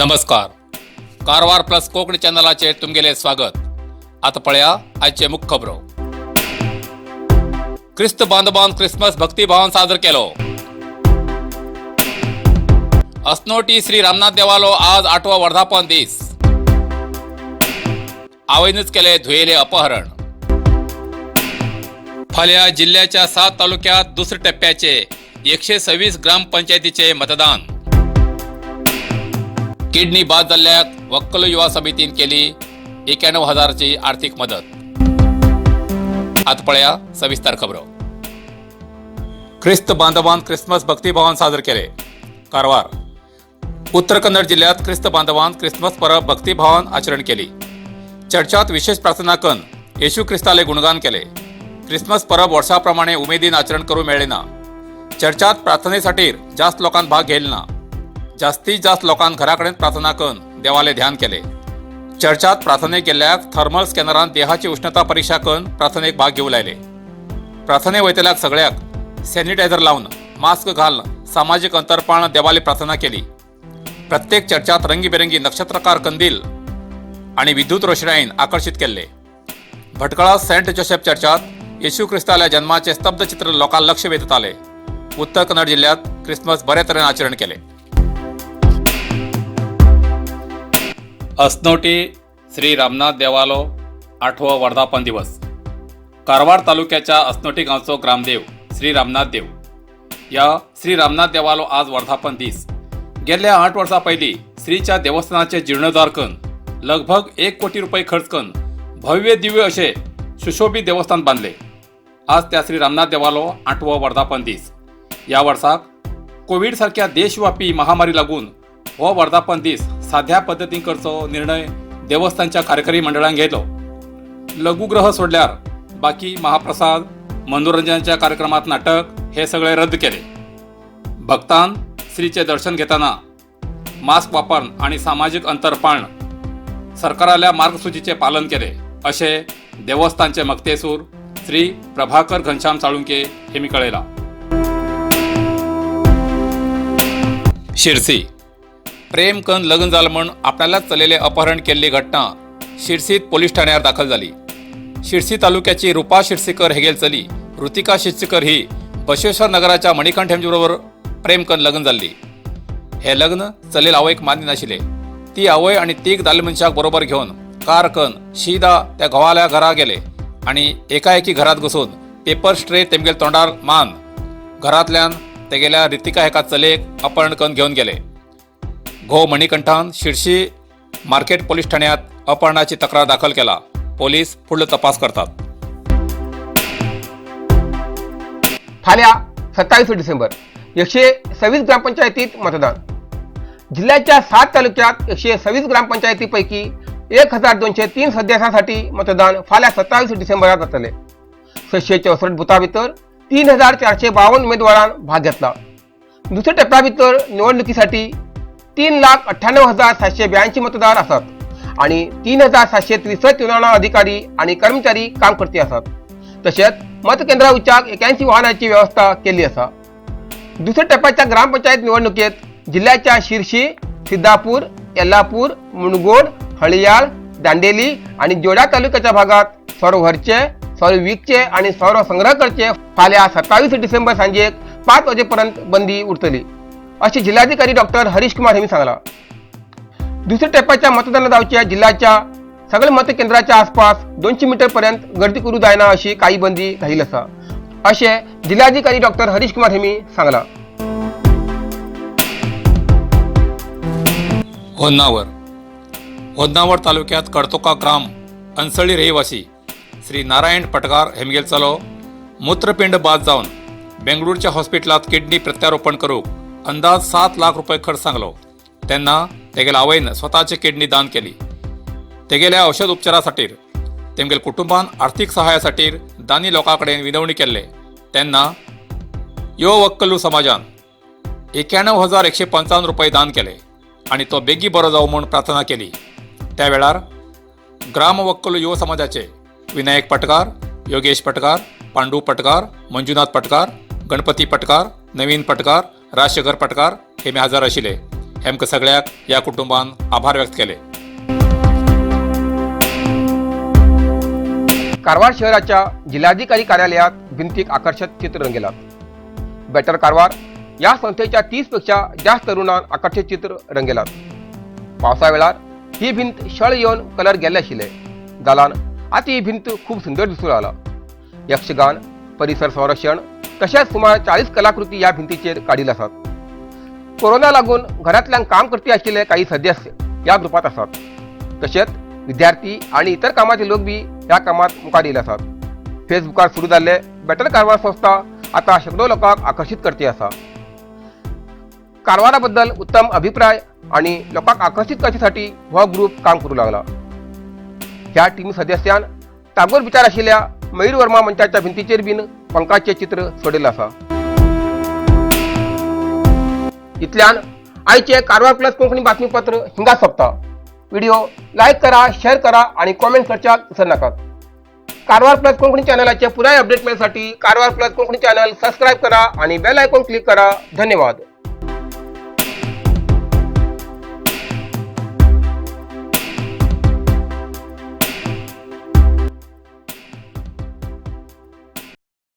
नमस्कार, कारवार प्लस कोंकणी चॅनलाचेर तुमगेलें स्वागत. आतां पळया आयचे मुख्य खबरो. क्रिस्त बांधवान क्रिसमस भक्तिभावान साजरो केलो. असनोटी श्री रामनाथ देवालो आज आठवो वर्धापन दीस. आवयनच केले धुयेले अपहरण. फाल्यां जिल्ह्याच्या 7 तालुक्यात दुसऱ्या टप्प्याचे 126 ग्रामपंचायतीचे मतदान. किडनी बाद जाल्ल्याक वक्कल युवा समितीन केली 91 हजाराची आर्थिक मदत. आतां पळया सविस्तर खबरो. क्रिस्त बांधवान क्रिसमस भक्तिभावान साजर केले. कारवार, उत्तर कन्नड जिल्ह्यात क्रिस्त बांधवान क्रिसमस परब भक्तिभावान आचरण केली. चर्चात विशेष प्रार्थना कन येशू क्रिस्ताले गुणगान केले. क्रिसमस परब वर्षाप्रमाणे उमेदीन आचरण करू मेळ्ळे ना. चर्चात प्रार्थनेसाठी जास्त लोकांन भाग घेतले ना. जास्तीत जास्त लोकांन घराकडेन प्रार्थना करून देवाले ध्यान केले. चर्चात प्रार्थनेक गेल्ल्याक थर्मल स्कॅनरान देहाची उष्णता परीक्षा करून प्रार्थनेक भाग घेऊ लायले. प्रार्थने वयतल्याक सगळ्याक सॅनिटायझर लावन, मास्क घालून, सामाजीक अंतर पाळून देवाली प्रार्थना केली. प्रत्येक चर्चात रंगीबेरंगी नक्षत्रकार कंदील आणि विद्युत रोषणाईन आकर्षित केल्ले. भटकळा सेंट जोसेफ चर्चात येशू क्रिस्ताल्या जन्माचे स्तब्ध चित्र लोकांक लक्ष वेधताले. उत्तर कन्नड जिल्ह्यात क्रिसमस बरे तरेन आचरण केले. असनोटी श्री रामनाथ देवालो आठवो वर्धापन दिवस. कारवार तालुक्याच्या असनोटी गांवचो ग्रामदेव श्री रामनाथ देव. या श्री रामनाथ देवालो आज वर्धापन दीस. गेल्या 8 वर्सां पयलीं श्रीच्या देवस्थानाचे जीर्णोद्धार करून लगभग 1 कोटी रुपये खर्च करून भव्य दिव्य अशें सुशोभीत देवस्थान बांदले. आज त्या श्री रामनाथ देवालो आठवो वर्धापन दीस. ह्या वर्साक कोवीड सारख्या देशव्यापी महामारी लागून हो वर्धापन दीस साध्या पद्दतीन करचो निर्णय देवस्थानच्या कार्यकारी मंडळान घेतलो. लघुग्रह सोडल्यार बाकी महाप्रसाद, मनोरंजनाच्या कार्यक्रमात नाटक हे सगळे रद्द केले. भक्तान श्रीचे दर्शन घेताना मास्क वापरण आणि सामाजिक अंतर पाळण, सरकाराल्या मार्गसूचीचे पालन केले, असे देवस्थानचे मक्तेसूर श्री प्रभाकर घनश्याम साळुंके हे मी कळयला. शिरसी, प्रेम कन लग्न जाल म्हण आपणालाच चलेले अपहरण केल्ली घटना शिरसीत पोलीस ठाण्यार दाखल जाली. शिरसी तालुक्याची रुपा शिरसीकर हेगेल चली ऋतिका शिरसीकर ही बसवेश्वर नगराच्या मणिकंठ हेमजे बरोबर प्रेम कन लग्न जाल्ली. हे लग्न चलेल आवयक मान्य नाशिल्ले. ती आवय आणि तीग दादले मनशाक बरोबर घेवन कार कन शिदा त्या घोवाल्या घरा गेले आणि एकाएकी घरात घुसून पेपर स्ट्रे तेमगेल तोंडार मान घरांतल्यान तेगेल्या रितिका हेका चलयेक अपहरण करून घेवन गेले. घोव मणिकंठान शिरशी मार्केट पोलीस ठाण्यात अपहरणाची तक्रार दाखल केला. पोलीस फुडलो तपास करतात. फाल्यां 27 डिसेंबर 126 ग्रामपंचायतीत मतदान. जिल्ह्याच्या 7 तालुक्यात 126 ग्रामपंचायतीपैकी 1203 सदस्यांसाठी मतदान फाल्यां 27 डिसेंबराक जातले. 664 बुथा भितर 3452 उमेदवारान भाग घेतला. दुसऱ्या टप्प्या भितर निवडणुकीसाठी 3,98,782 मतदार आसात आणि 3763 चुनाव अधिकारी आणि कर्मचारी काम करती आसात. तशेंच मतकेंद्रा उच्चाक 81 वाहनांची व्यवस्था केल्ली आसा. दुसऱ्या टप्प्याच्या ग्रामपंचायत निवडणुकीत जिल्ह्याच्या शिरशी, सिद्धापूर, येल्लापूर, मुणगोड, हळियाळ, दांडेली आणि जोडा तालुक्याच्या भागात सौर व्हरचे, सौर विकचे आणि सौर संग्रह करचे फाल्यां 27 डिसेंबर सांजेक 5 वाजेपर्यंत बंदी उरतली, अशी जिल्हाधिकारी डॉक्टर हरीश कुमार यांनी सांगला. दुसऱ्या टप्प्याच्या मतदाना जावच्या जिल्ह्याच्या सगळ्या मतकेंद्राच्या आसपास 200 मीटर पर्यंत गर्दी करू जायना अशी काही बंदी घाईल असा, असे जिल्हाधिकारी डॉक्टर हरीश कुमार यांनी सांगला. होन्नावर, होन्नावर तालुक्यात कडतोका ग्राम अनसळी रहिवासी श्री नारायण पटगार हेमगेल चलो मूत्रपिंड बाद जावन बेंगळूरच्या हॉस्पिटलात किडनी प्रत्यारोपण करूक अंदाज 7 लाख रुपये खर्च सांगलो. तेन्ना तेगेल्या आवयन स्वताची किडनी दान केली. तेगेल्या औषध उपचारासाठी तेमगेल कुटुंबान आर्थिक सहाय्यासाठी दानी लोकां कडेन विनवणी केल्ले. तेन्ना यो वक्कलू समाजान 91,155 रुपये दान केले आणि तो बेगी बरो जावं म्हूण प्रार्थना केली. त्या वेळार ग्राम वक्कलू युव समाजाचे विनायक पटकार, योगेश पटकार, पांडू पटकार, मंजुनाथ पटकार, गणपती पटकार, नवीन पटकार, राजशेखर पटकार हे मी हजर आशिल्ले. हेमकां सगळ्याक ह्या कुटुंबान आभार व्यक्त केले. कारवार शहराच्या जिल्हाधिकारी कार्यालयात भिंतीक आकर्षक चित्र रंगयलात. बेटर कारवार या संस्थेच्या 30 पेक्षा जास्त तरुणान आकर्षक चित्र रंगयलात. पावसा वेळार ही भिंत शळ येवन कलर गेल्ले आशिल्ले जाल्यान आतां ही भिंत खूब सुंदर दिसूं लागला. यक्षगान, परिसर संरक्षण तशेंच सुमार 40 कलाकृती ह्या भिंतीचेर काडिल्ले आसात. कोरोना लागून घरांतल्यान काम करपी आशिल्ले काही सदस्य ह्या ग्रुपात आसात. तशेंच विद्यार्थी आणि इतर कामाचे लोक बी ह्या कामात मुखार येयले आसात. फेसबुकार सुरू जाल्ले बेटर कारवार संस्था आता शेकडो लोकांक आकर्शीत करती आसा. कारवारा बद्दल उत्तम अभिप्राय आणि लोकांक आकर्शीत करच्यासाठी हो ग्रुप काम करू लागला. ह्या टीम सदस्यान टागोर विचार आशिल्ल्या मयूर वर्मा मंचाच्या भिंतीचेर बीन पंकाचे चित्र सोडयलें आसा. इतल्यान आयचे कारवार प्लस कोंकणी बातमीपत्र हिंगा सोंपता. व्हिडिओ लायक करा, शेअर करा आणि कॉमेंट करच्याक विसर नाकात. कारवार प्लस कोंकणी चॅनलाचे पुराय अपडेट मेळसाठी Karwar plus Konkani channel subscribe करा आणि बेल आयकॉन क्लिक करा. धन्यवाद.